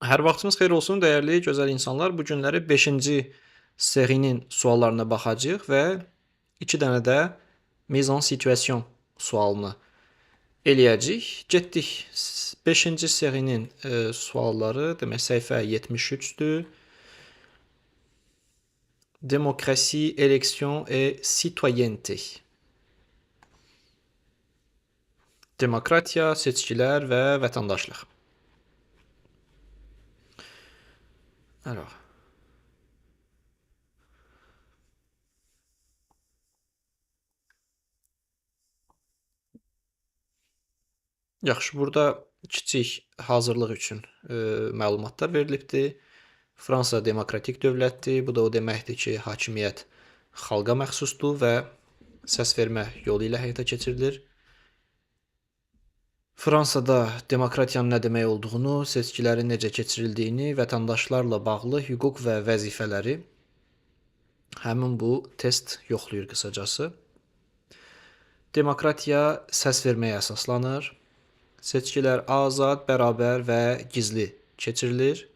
Hər vaxtınız xeyir olsun, dəyərli gözəl insanlar. Bu günləri 5-ci serinin suallarına baxacağıq və 2 dənə də mise en situation sualını eləyəcəyik. Getdik 5-ci serinin sualları, demək səhifə 73-dür. Démocratie, élection et citoyenneté. Demokratiya, seçkilər və vətəndaşlıq. Alors. Yaxşı, burada kiçik hazırlıq üçün məlumatlar verilibdir. Fransa demokratik dövlətdir. Bu da o deməkdir ki, hakimiyyət xalqa məxsusdur və səs vermə yolu ilə həyata keçirilir. Fransada demokratiyanın nə demək olduğunu, seçkilərin necə keçirildiyini, vətəndaşlarla bağlı hüquq və vəzifələri həmin bu test yoxlayır qısacası. Demokratiya səs verməyə əsaslanır. Seçkilər azad, bərabər və gizli keçirilir.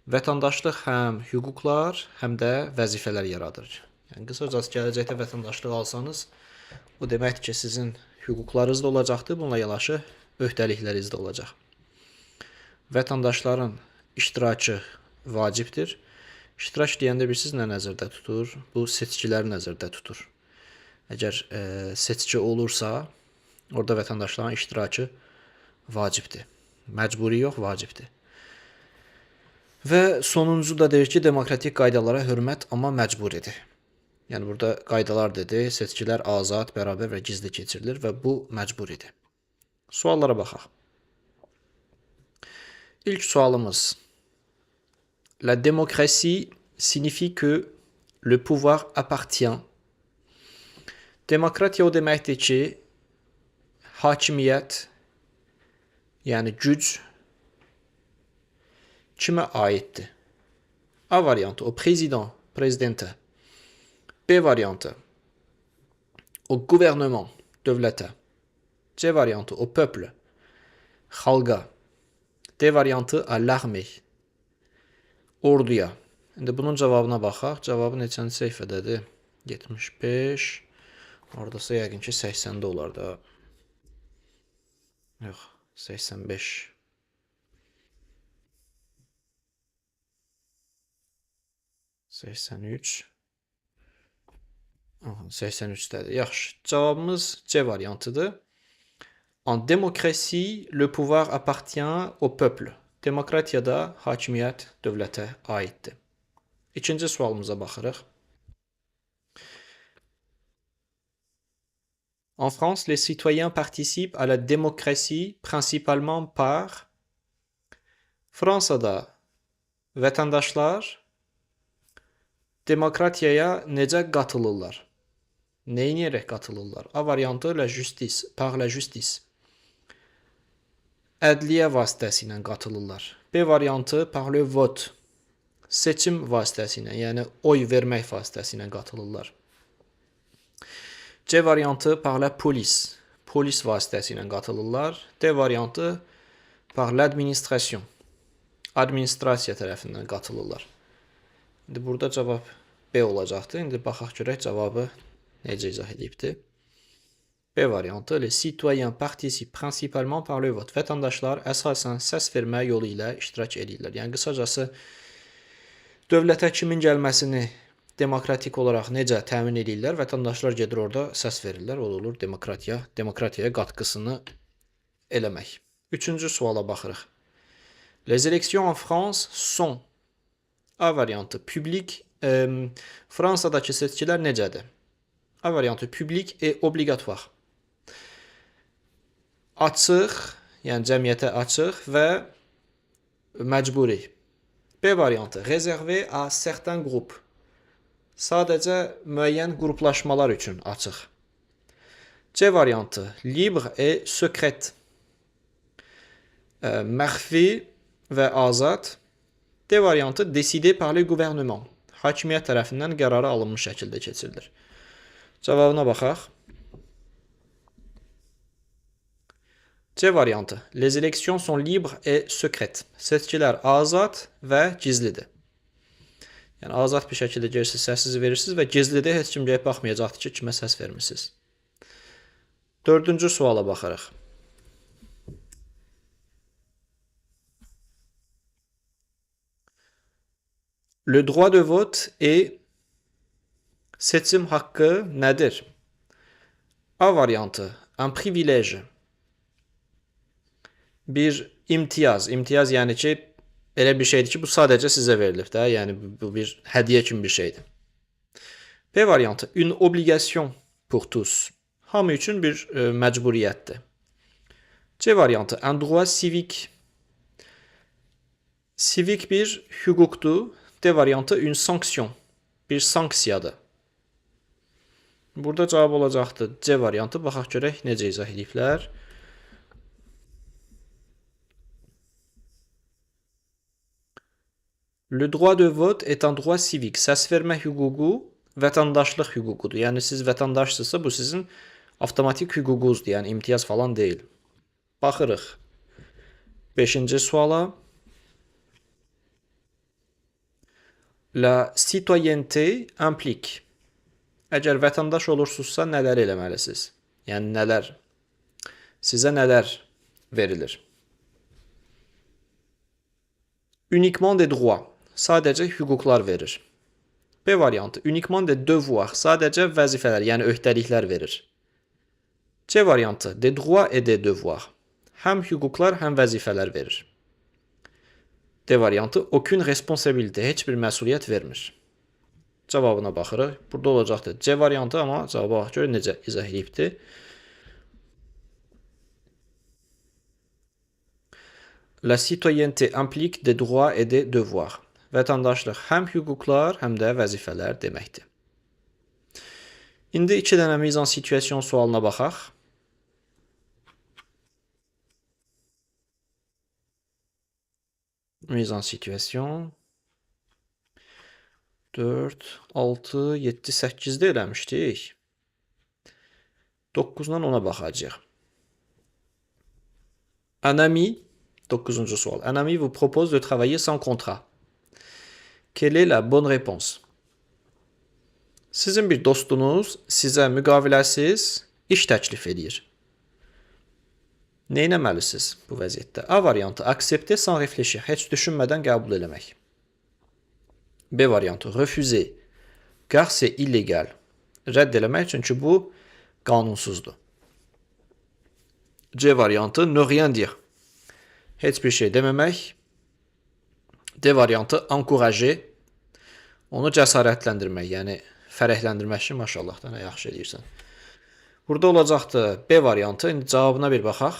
Vətəndaşlıq həm hüquqlar, həm də vəzifələr yaradır. Yəni qısacası gələcəkdə vətəndaşlıq alsanız, bu deməkdir ki, sizin hüquqlarınız da olacaqdır, bununla yanaşı öhdəlikləriniz də olacaq. Vətəndaşların iştirakı vacibdir. İştirak deyəndə bilirsiniz nə nəzərdə tutur? Bu seçkiləri nəzərdə tutur. Əgər seçki olursa, orada vətəndaşların iştirakı vacibdir. Məcburi yox, vacibdir. Və sonuncu da deyir ki, demokratik qaydalara hörmət amma məcburidir. Yəni burada qaydalar dedi, seçkilər azad, bərabər və gizli keçirilir və bu məcburidir. Suallara baxaq. İlk sualımız. La démocratie signifie que le pouvoir appartient. Demokratiya o deməkdir ki, hakimiyyət, yəni güc kimə aiddir? A variantı, o président, prezidentə. B variantı, au gouvernement, dövlətə. C variantı, au peuple, xalqa. D variantı, à l'armée, orduya. İndi bunun cavabına baxaq. Cavabı neçənci səhifədədir? 75. Oradasa yəqin ki 80-də olar da. Yox, 85. 83. Aha, 83-dədir. Yaxşı. Cavabımız C variantıdır. En démocratie, le pouvoir appartient au peuple. Demokratiyada hakimiyyət dövlətə aiddir. İkinci sualımıza baxırıq. En France, les citoyens participent à la démocratie principalement par Fransada vətəndaşlar demokratiyaya necə qatılırlar? Nə edərək qatılırlar? A variantı la justice, par la justice. Ədliyyə vasitəsilə qatılırlar. B variantı par le vote. Seçim vasitəsilə, yəni oy vermək vasitəsilə qatılırlar. C variantı par la police. Polis vasitəsilə qatılırlar. D variantı par l'administration. Administrasiya tərəfindən qatılırlar. İndi burada cavab B olacaqdır. İndi baxaq görək cavabı necə izah edibdir. B variantı les citoyens participent principalement par le vote. Vətəndaşlar əsasən səs vermə yolu ilə iştirak edirlər. Yəni qısacası dövlətə kimin gəlməsini demokratik olaraq necə təmin edirlər? Vətəndaşlar gedir orada səs verirlər. O olur demokratiya, demokratiyaya qatqısını eləmək. Üçüncü suala baxırıq. Les élections en France sont A variantı public, Fransadakı seçkilər necədir? A variantı public et obligatoire. Açıq, yəni cəmiyyətə açıq və məcburi. B variantı réservé à certains groupes. Sadəcə müəyyən qruplaşmalar üçün açıq. C variantı libre et secrète. Məxfi və azad. D variantı décidé par le gouvernement. Hakimiyyət tərəfindən qərara alınmış şəkildə keçirilir. Cavabına baxaq. C variantı. Les élections sont libres et secrètes. Seçkilər azad və gizlidir. Yəni azad bir şəkildə gedirsiniz, səsinizi verirsiniz və gizlidir, heç kim gəlib baxmayacaqdır ki, kimə səs vermisiniz. Dördüncü suala baxırıq. Le droit de vote est seçim haqqı nədir? A variantı. Un privilège. Bir imtiyaz. İmtiyaz yəni ki, elə bir şeydir ki, bu sadəcə sizə verilib də. Yəni bu bir hədiyyə kimi bir şeydir. B variantı. Une obligation pour tous. Hamı üçün bir məcburiyyətdir. C variantı. Un droit civique. Civic bir hüquqdur. D variantı une sanction. Bir sanksiyadır. Burada cavab olacaqdır C variantı. Baxaq görək necə izah ediblər. Le droit de vote est un droit civique. Səs vermə hüququ vətəndaşlıq hüququdur. Yəni siz vətəndaşsınızsa bu sizin avtomatik hüququnuzdur. Yəni imtiyaz falan deyil. Baxırıq. 5-ci suala. La citoyenneté implique. Əgər vətəndaş olursunuzsa nələr eləməlisiniz? Yəni nələr? Sizə nələr verilir? Uniquement des droits. Sadəcə hüquqlar verir. B variantı. Uniquement des devoirs. Sadəcə vəzifələr, yəni öhdəliklər verir. C variantı. Des droits et des devoirs. Həm hüquqlar, həm vəzifələr verir. D variantı. Aucune responsabilité. Heç bir məsuliyyət vermir. Cavabına baxırıq. Burada olacaqdır C variantı, amma cavaba bax görək necə izah edibdir. La citoyenneté implique des droits et des devoirs. Vətəndaşlıq həm hüquqlar, həm də vəzifələr deməkdir. İndi iki dənə mise en situation sualına baxaq. Mise en situation 4, 6, 7, 8-də eləmişdik. 9-dan 10-a baxacağıq. Un ami, 9-cu sual. Un ami vous propose de travailler sans contrat. Quelle est la bonne réponse? Sizin bir dostunuz sizə müqaviləsiz iş təklif edir. Nə etməlisiniz bu vəziyyətdə? A variantı accepter sans réfléchir, heç düşünmədən qəbul eləmək. B variantı refuser, car c'est illégal. Rədd eləmək, çünki bu qanunsuzdur. C variantı ne rien dire. Heç bir şey deməmək. D variantı encourager. Onu cəsarətləndirmək, yəni fərəhləndirmək ki, maşallah da nə yaxşı eləyirsən. Burada olacaqdı B variantı. İndi cavabına bir baxaq.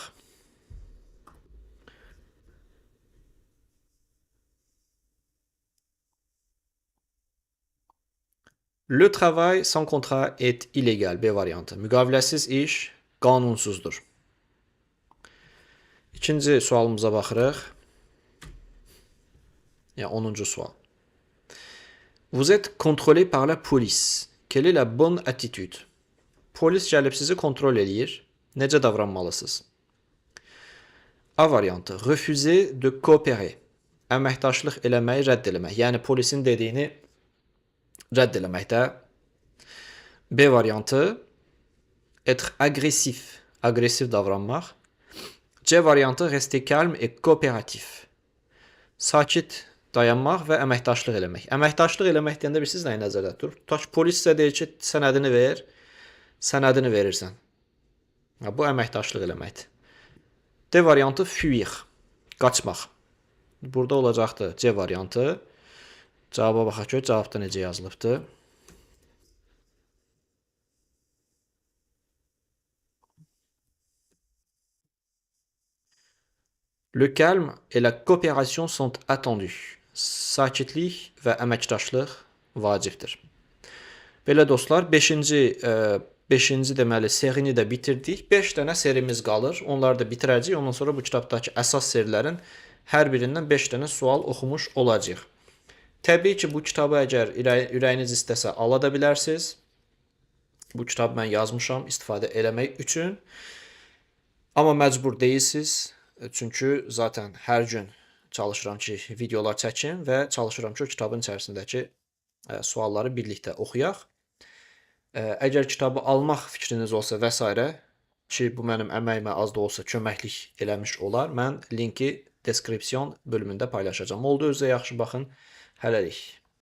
Le travail sans contrat est illégal. B variantı. Müqaviləsiz iş qanunsuzdur. İkinci sualımıza baxırıq. Yəni 10-cu sual. Vous êtes contrôlé par la police. Quelle est la bonne attitude? Polis gəlib sizi kontrol eləyir. Necə davranmalısınız? A variantı. Refuser de coopérer. Əməkdaşlıq eləməyi rədd eləmək. Yəni polisin dediyini rədd eləməkdə. B variantı. Être agressif. Aqressiv davranmaq. C variantı. Rester calme et coopératif. Sakit dayanmaq və əməkdaşlıq eləmək. Əməkdaşlıq eləmək deyəndə bilirsiniz nəyi nəzərdə tutur? Tutaq ki, polis sizə deyir ki, sənədini ver, sənədini verirsən. Ha, bu əməkdaşlıq eləməkdir. D variantı fuir, qaçmaq. Burada olacaqdır C variantı. Cavaba baxaq ki, cavabda necə yazılıbdır. Le calme et la coopération sont attendus. Sakitlik və əməkdaşlıq vacibdir. Belə dostlar, 5-ci deməli serini də bitirdik. 5 dənə serimiz qalır. Onları da bitirəcəyik. Ondan sonra bu kitabdakı əsas serilərin hər birindən 5 dənə sual oxumuş olacağıq. Təbii ki, bu kitabı əgər ürəyiniz istəsə ala da bilərsiniz. Bu kitabı mən yazmışam istifadə eləmək üçün. Amma məcbur deyilsiz. Çünki zaten hər gün çalışıram ki, videolar çəkim və çalışıram ki, o kitabın içərisindəki sualları birlikdə oxuyaq. Əgər kitabı almaq fikriniz olsa və s. ki, bu mənim əməyimə az da olsa köməklik eləmiş olar, mən linki deskripsiyon bölümündə paylaşacağam. Oldu, özünüzə yaxşı baxın. Hələlik.